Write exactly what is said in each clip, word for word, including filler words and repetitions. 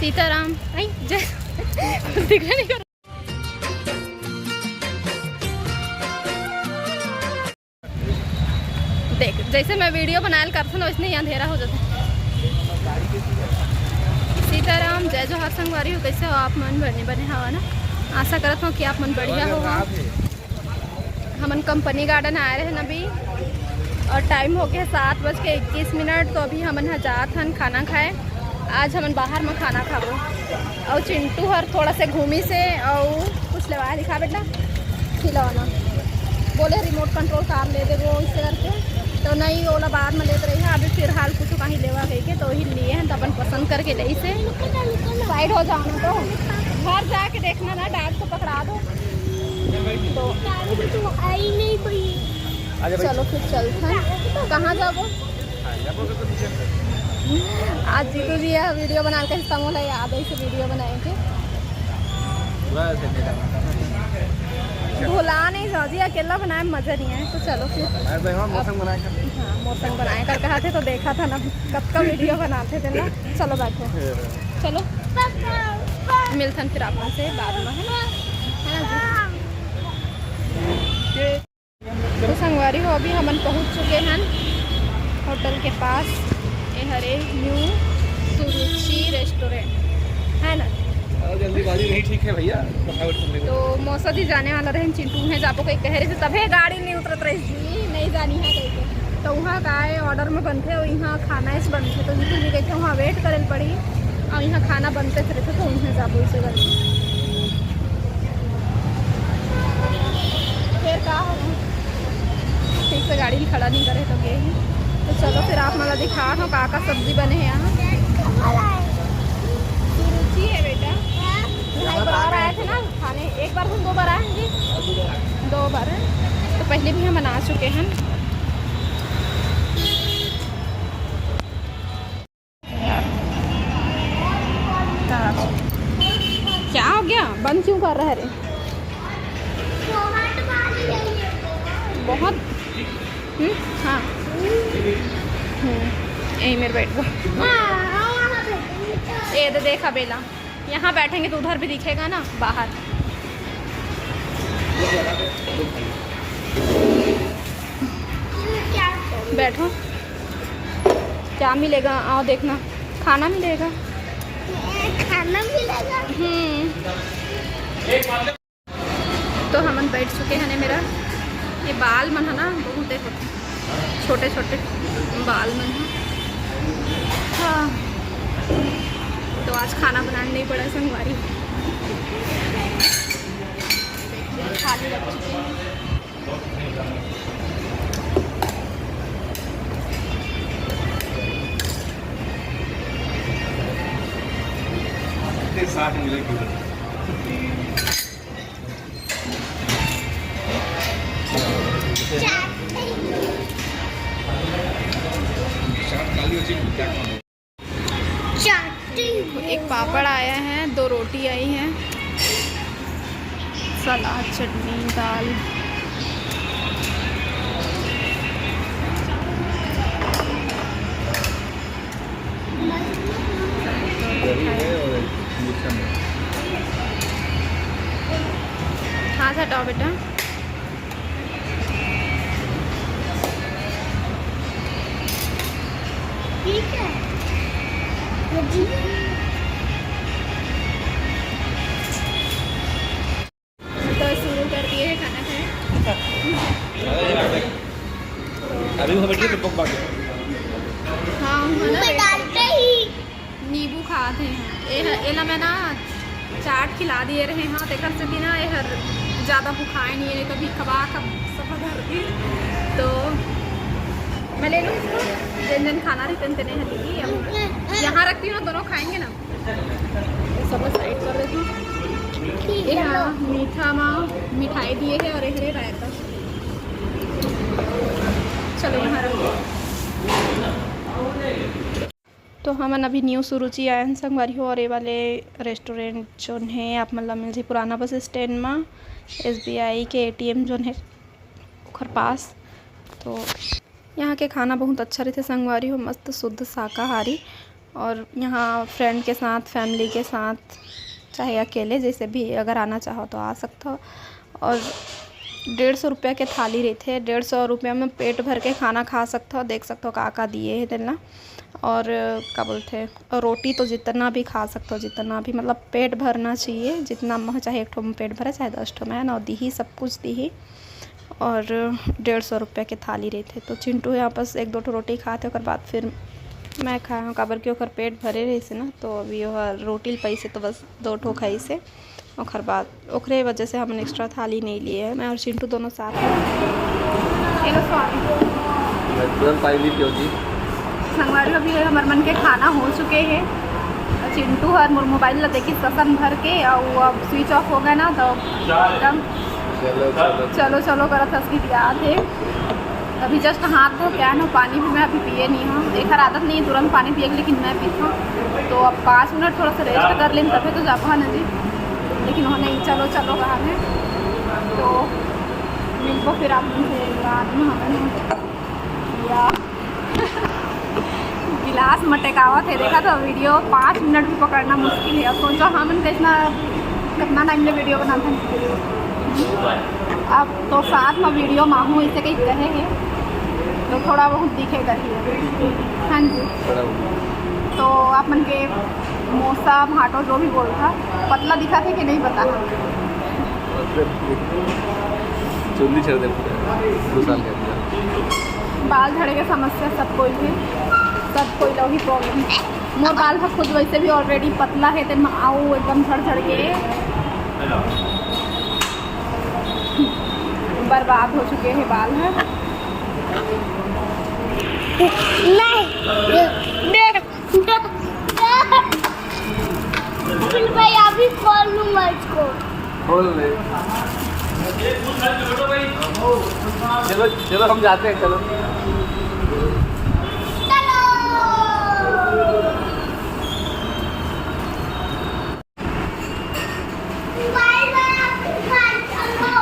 सीताराम, आई, जय, दिख नहीं कर। देख, जैसे मैं वीडियो बनायल करथों ना, वैसने ही अंधेरा हो जाता है। सीताराम, जय जोहार संगवारी हो, कैसे हो आप मन? बने बने हवा ना? आशा करत हूँ कि आप मन बढ़िया हो। हमन कंपनी गार्डन आए रहे अभी और टाइम हो गया सात बज के इक्कीस मिनट। तो अभी हमन ह जात हन खाना खाए। आज हमन बाहर में खाना खाबो। और चिंटू हर थोड़ा से घूमी से और कुछ लेवा दिखा बेटा, खिलौना। बोले रिमोट कंट्रोल कार ले देबो इसे करके, तो नहीं, ओला बाद में लेत रही है। अभी फिलहाल कुछ कहीं लेवा कह के तो ही लिए हैं, तो अपन पसंद करके ले इसे। साइड हो जाओ ना, तो घर जाके देखना ना, डैड को पकड़ा दो। तो आई नहीं कोई। चलो फिर चलते हैं। कहाँ जाबो? आज जीतू जी यह वीडियो बना के हिस्सा मोला याद है, इसे वीडियो बनाए के। भुला नहीं जाओ जी, अकेला बनाए में मजा नहीं है। तो चलो फिर। हाँ, मोर संग बनाए कर कहा थे तो देखा था ना, कब का वीडियो बनाते थे ना। चलो बैठो, चलो मिलथन फिर आप मन से बाद में, है ना? है ना जी? तो संगवारी हो, अभी हमन पहुंच चुके हन होटल के पास। ये हरे न्यू सुरुचि रेस्टोरेंट, है ना? और जल्दीबाजी नहीं ठीक है भैया, फटाफट तुम देखो। तो मौसा जी जाने वाला रहे, चिंटू है जाबो कहीं कह रहे थे, तभे गाड़ी नहीं उतरत रही जी, नहीं जानी है कहीं के। तो वहाँ का है ऑर्डर में बनते और यहाँ खाना ऐसे बनते, तो जितने भी गए थे वहाँ वेट करे पड़ी और यहाँ खाना बनते थे, तो उन्हें जाबो इसे करके। फिर का हो, ठीक से गाड़ी खड़ा नहीं करे तो गए ही। तो चलो फिर आप मला दिखा दो का का सब्जी बने हैं यहाँ। सुरुचि है बेटा, भाई बार आए थे ना खाने, एक बार हम दो बार आए हैं जी, दो बार है। तो पहले भी हम बना चुके हैं। क्या हो गया, बंद क्यों कर रहा है रे? बहुत। हम्म, हाँ। हम्म, यही मेरे बैठ गो। ये तो देखा बेला, यहाँ बैठेंगे तो उधर भी दिखेगा ना बाहर। बैठो, क्या मिलेगा? आओ देखना, खाना मिलेगा। खाना मिलेगा। हम्म। तो हमन बैठ चुके हैं ने मेरा, ये बाल मन है ना, बहुत एक होते छोटे छोटे बाल मन है। हाँ, तो आज खाना बनाना नहीं पड़ा संगवारी। खाली रख चुके हैं। साथ मिले क्यों? चाट खाली हो चुकी क्या? चाट। एक पापड़ आया है, दो रोटी आई है, सलाद, चटनी, दाल। हाथ हटाओ बेटा। ठीक है। तो शुरू कर दिए हैं खाना खाए। अभी वो बैठी है, तो बक बक। हाँ, है ना? डालते ही नींबू खात हे। ए ह-, एला मैं ना चाट खिला दिए रहे, हाँ, तेकर सेती ना एहर ज़्यादा भुखाए नहीं है, नहीं तो भी खबा खब सब धर दी। तो मैं ले लूँ इसको, जन जन खाना रहिथे तेने ह दीदी। अब यहाँ रखती हूँ ना, दोनों खाएंगे ना। ये सब साइड कर देती हूँ। ये हाँ, मीठा मा मिठाई दिए है और एक रायता। चलो यहाँ रखो। तो हमन अभी न्यू सुरुचि आए हन संगवारी हो, और ये वाले रेस्टोरेंट जोन हे आप मन ला मिल जाही पुराना बस स्टैंड मा, एसबीआई के एटीएम जोन हे ओखर पास। तो यहाँ के खाना बहुत अच्छा रहिथे संगवारी हो, मस्त शुद्ध शाकाहारी। और यहाँ फ्रेंड के साथ, फैमिली के साथ, चाहे अकेले, जैसे भी अगर आना चाहो तो आ सकते हो। और डेढ़ सौ रुपया के थाली रहिथे। डेढ़ सौ रुपया में पेट भर के खाना खा सकते हो। देख सकते हो का का दिए हे तेला। और का बोलथे, और रोटी तो जितना भी खा सकते हो, जितना भी, मतलब, पेट भरना चाहिए, जितना म-, चाहे एक ठो में पेट भरे, चाहे दस ठो में, है ना, दिही, सब कुछ दिही। और डेढ़ सौ रुपया के थाली रहिथे। तो चिंटू यहाँ पास एक दो ठो रोटी खाथे, ओकर बाद फिर मैं खाए हूँ, काबर कि ओकर पेट भरे रहिस हे ना, तो अभी ओहर रोटी ल पाइस हे, तो बस दो ठो खाइस हे। ओकर बाद ओकरे वजह से हमन एक्स्ट्रा थाली नहीं लिए हैं, मैं और चिंटू दोनों साथ में। ये लो स्वामी। मैं तुरंत पानी नहीं पियोगी। संगवारी, अभी हमर मन के खाना हो चुके हे। चिंटू हर मोर मोबाइल ला देखिस कसन भर के, अउ अब स्विच ऑफ हो गए ना, तो एकदम चलो, चलो। चलो, चलो करत हस गीत याद हे। अभी जस्ट हाथ धो के आए ना, पानी भी मैं अभी पिए नहीं हूँ। एकर आदत नहीं है तुरंत पानी पिए के, लेकिन मैं पीता हूँ। तो अब पाँच मिनट थोड़ा सा रेस्ट कर लें, तभी तो जाबो, है ना जी। लेकिन वो नहीं, चलो, चलो कहा है। तो मिलबो फिर आप मन से बाद में, हमें या गिलास मटकावत हे, देखा तो वीडियो पाँच मिनट भी पकड़ना मुश्किल है। अब सोचो हमन कैसना, कितना टाइम ले वीडियो बनाते हैं। अब तो साथ में वीडियो माहू इसे कहीं कहे है, तो थोड़ा बहुत दिखे करके। हाँ जी। तो आप मन के मोसा भाटो जो भी बोलता, पतला दिखा थे कि नहीं पता। चुन्नी छेड़ दे पूरा, दो साल के अंदर। बाल झड़े के समस्या सब कोई भी, सब कोई ला ही प्रॉब्लम। मोर बाल ह खुद वैसे भी ऑलरेडी पतला है, ते म-, आऊ एकदम झड़ झड़ के बर्बाद हो चुके हैं बाल है। नहीं, फिर मैं अभी खोल लूंगा इसको। खोल ले। चलो, चलो, हम जाते हैं, चलो। चलो। बाय बाय, आप घर चलो।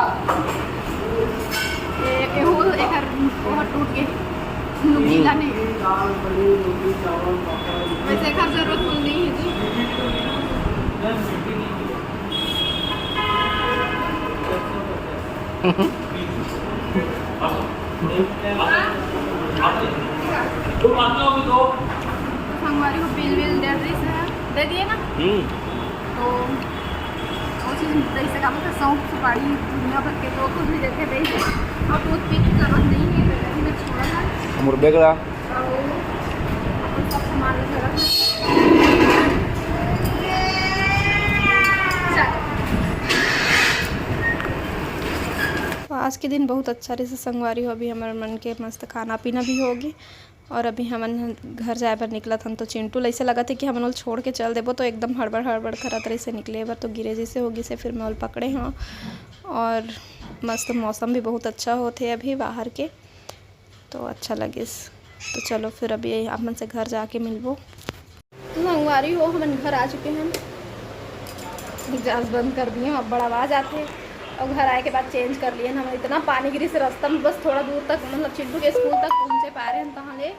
ये, ये होल एकर ओहर टूट गे, नुकीला नहीं। वैसे एकर जरूरत कुल नहीं है जी। संगवारी हो बिल विल दे रही से, दे दिए ना। हम्म। तो वो चीज़ जैसे का बोलते हैं, सौंफ, सुपारी, दुनिया भर के, तो कुछ भी देते थे। और टूथपिक की जरूरत नहीं है, तो जैसे मैं छोड़ा था। हमर बैग ला। और अपन सब सामान लेके रख। चल। तो आज के दिन बहुत अच्छा रहिस संगवारी हो, अभी हमर मन के मस्त खाना पीना भी होगी। और अभी हमन घर जाए बर निकलत हन, तो चिंटू ल ऐसे लगत हे कि हमन ओला छोड़ के चल देबो, तो एकदम हड़बड़ हड़बड़ करत रहिस हे निकले बर, तो गिरे जैसे हो गिस हे, फिर मैं ओला पकड़े हूँ। और मस्त मौसम भी बहुत अच्छा होत हे अभी बाहर के, तो अच्छा लगिस। तो चलो फिर अभी आप मन से घर जाके मिलबो। तो संगवारी हो, हमन घर आ चुके हैं। एग्जॉस्ट बंद कर दिए, अब बड़ा आवाज़ आते। और घर आए के बाद चेंज कर लिए हम। इतना पानी गिरिस रस्ता में, बस थोड़ा दूर तक, मतलब चिंटू के स्कूल तक पहुँचे पा रहे हैं, तहाँ ले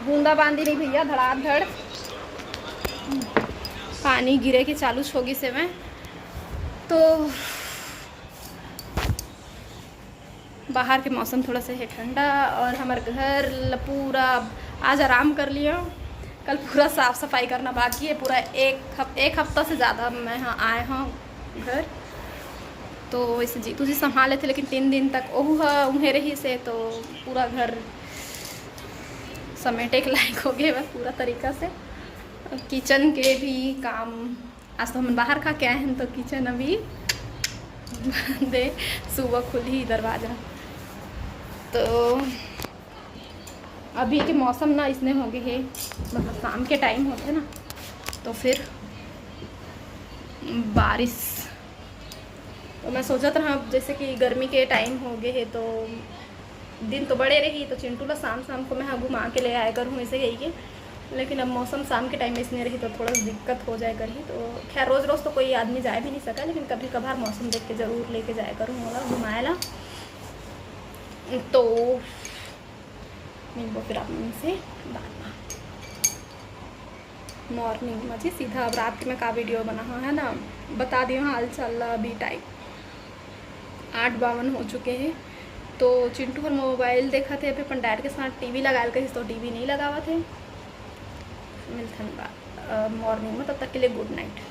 बूंदा बांदी नहीं भैया, धड़ाधड़ पानी गिरे के चालू हो गिस हे। तो बाहर के मौसम थोड़ा सा है ठंडा और हमर घर ल पूरा आज आराम कर लियो। कल पूरा साफ सफाई करना बाकी है, पूरा एक हफ-, एक हफ्ता से ज़्यादा मैं हाँ आए हूँ घर। तो वैसे जीतू जी संभाले थे, लेकिन तीन दिन तक ओहू ह उहें रहिस हे, तो पूरा घर समेटे के लायक हो गए बस पूरा तरीका से। किचन के भी काम आज तो हमन बाहर खा के आए हैं, तो किचन अभी बंद हे, सुबह खुलही दरवाजा। तो अभी के मौसम ना इसने हो गए हे, मतलब शाम के टाइम होते ना, तो फिर बारिश। तो मैं सोचत रहा, जैसे कि गर्मी के टाइम हो गए हे, तो दिन तो बड़े रही, तो चिंटू ला शाम शाम को मैं हाँ घुमा के ले आया करूँ, ऐसे कही के। लेकिन अब मौसम शाम के टाइम में इसने रही, तो थोड़ा दिक्कत हो जाए करही। तो खैर, रोज़ रोज़ तो कोई आदमी जाए भी नहीं सका, लेकिन कभी कभार मौसम देख के ज़रूर लेके जाए करूँ ओला घुमाए ला। तो मिलबो फिर आप मन से बाद में। मॉर्निंग में जी सीधा अब रात में का वीडियो बना है ना, बता दियो हाल चाल ला अभी टाइम आठ बावन हो चुके हैं। तो चिंटू हर मोबाइल देखत हे, अभी अपन डैड के साथ टीवी लगा कहिस तो टीवी नहीं लगावत हे। मिलथन बा मॉर्निंग में, तब तक के लिए गुड नाइट।